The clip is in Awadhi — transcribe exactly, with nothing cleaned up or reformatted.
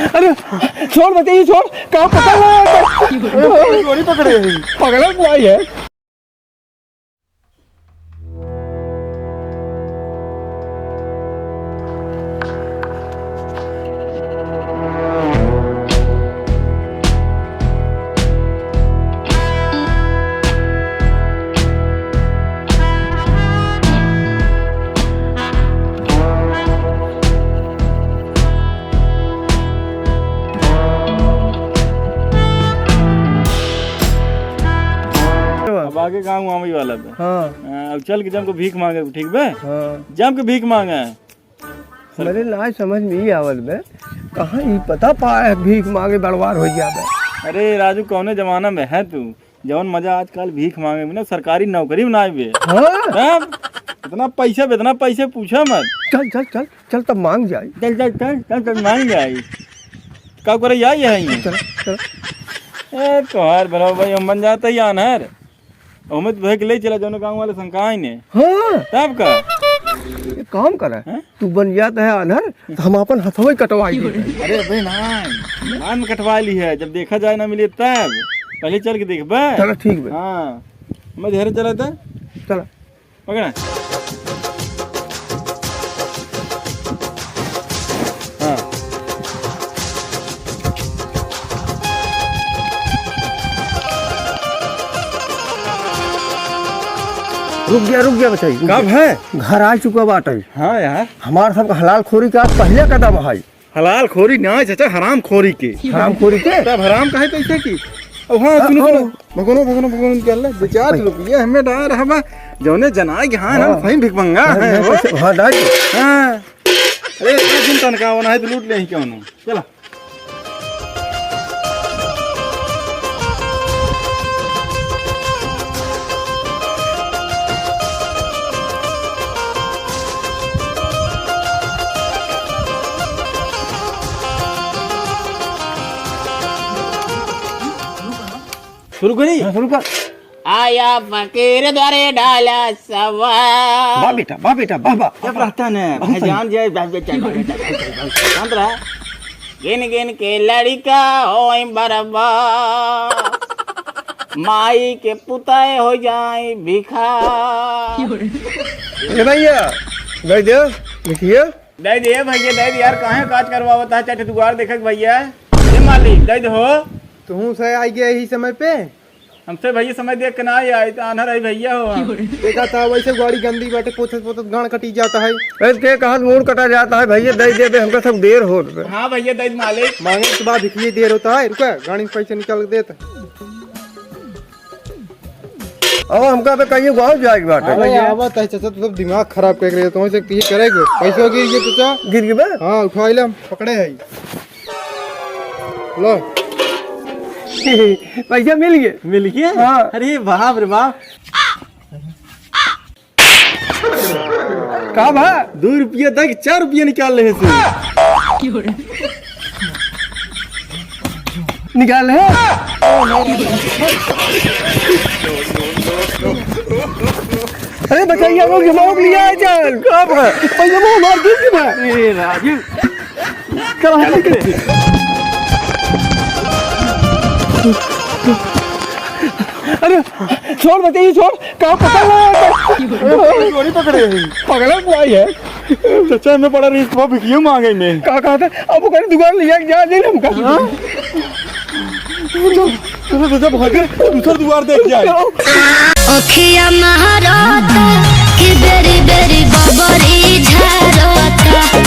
अरे, छोड़ बच्चा, ये छोड़, कहाँ पकड़ रहा है? अरे, चोरी पकड़े हैं। पकड़ा हुआ ही है। अब आगे गाँव आवे वाला बा। हाँ। हाँ, अब चल के जम के भीख माँगे, ठीक बा? हाँ। जम के भीख माँगे। हमरे ना समझ में ई आवत बा, कहाँ ई पता पाए भीख माँगे बड़वार होइ जाबे। अरे राजू, कौने जमाना में है तू? जौन मजा आजकल भीख माँगे में ना, सरकारी नौकरी में ना आवे। हाँ? तब इतना पैसा, इतना पैसे पूछा मत। चल, चल, चल, चल तब माँग जाई। चल, चल, चल, चल, चल माँग जाई। का करे जाई है ये? चल, चल। ए, तोहार बड़ा भाई, हम बन जाता ही आन्हर। ओमे तो भाई के ले चला, जौन गाँव वाले शंका आई ने। हाँ। तब का? एक काम करा, हाँ? तू बन जाता है आन्हर, तो हम अपन हथवा ही कटवाई देते हैं। अरे भाई ना, नाम कटवा ली है, जब देखा जाए ना मिले तब। पहले चल के देख बे। चलो ठीक बे। हाँ, मैं धीरे चला था। चला। पकड़ा। हाँ। रुक गया, रुक गया बचाई, रुक कब गया। है? घर आ चुका बाटे। हाँ यार। हमार सब हलाल खोरी का पहले कदम है। हलाल खोरी ना चाचा, हराम खोरी के। हराम खोरी के? तब हराम काहे पैसे की? अब हाँ, सुनो, हाँ, सुनो। हाँ। भगवानो, भगवानो, भगवानो निकाल ले। दो चार रुपया हमें डाल रहा बा। जौने जनाए के हाँ, हम हाँ। सही भिखमंगा हाँ, हैं, हाँ, हो? हाँ, डाल दे। हाँ। अरे, इतना दिन तनखा होना है तो लूट ले ही क्यों ना? चला। शुरू करी? हाँ, शुरू कर। आया फकीर द्वारे डाला सवा। वाह बेटा, वाह बेटा, वाह, वाह, वाह। रहता ने, वाह, भाई जान जाए, भाई जान जाए, भाई जान जाए, शांत रहा। गिन गिन के लड़िका होई बर्बाद, माई के पुताए हो जाए भिखार। ए भैया, दे दे, देखिए। दे दे भैया, दे दे यार, काहे काज करवावत है, चाहे दुआर देखक भैया। ए मालिक, दे दे हो। तू से आई गया यही समय पे? हमसे भैया समय देख के ना आई, आई तो आन्हर आई भैया हो। देखा था वैसे गाड़ी गंदी बाटे, पोछत पोछत गांड कटी जाता है। ए, के कहत मूड़ कटा जाता है भैया, दे दे बे, हमका सब देर होत बे। हाँ भैया, दे दे मालिक। मांगे के बाद भिखिए देर होता है, रुका, गाड़ी में पैसे निकाल के देता। अब हमका तो कहीं गाँव जाए के बाटे। अरे भैया। आवत है चाचा, तू सब दिमाग खराब कर रहे हो, तुमसे ये करेगो। पैसों की ये चाचा। गिर गई बे? हाँ, उठा ले, हम पकड़े हैं। लो। पैसा मिल गए? मिल गए? हाँ। अरे बाप रे बाप। का भा? दो रुपया दे के चार रुपया निकाल ले से। निकाल ले। अरे बचाइए, वो घुमाओ के लिए आए जान। का भा? पैसा वो मार दी थी भा। ए राजू। अरे, छोड़ बच्चा, ये छोड़, कहाँ पकड़ रहा है? अरे, चोरी पकड़े हैं। पकड़ा हुआ ही है। चाचा, हमें बड़ा रिस्क हुआ, भिखियो मांगे में। का कहता? अब वो कहीं दुकान ले जाके जा, ले हमका। हाँ? चलो, चलो, चाचा, भागे, दूसरा दुआर देख जाए। अखिया महाराज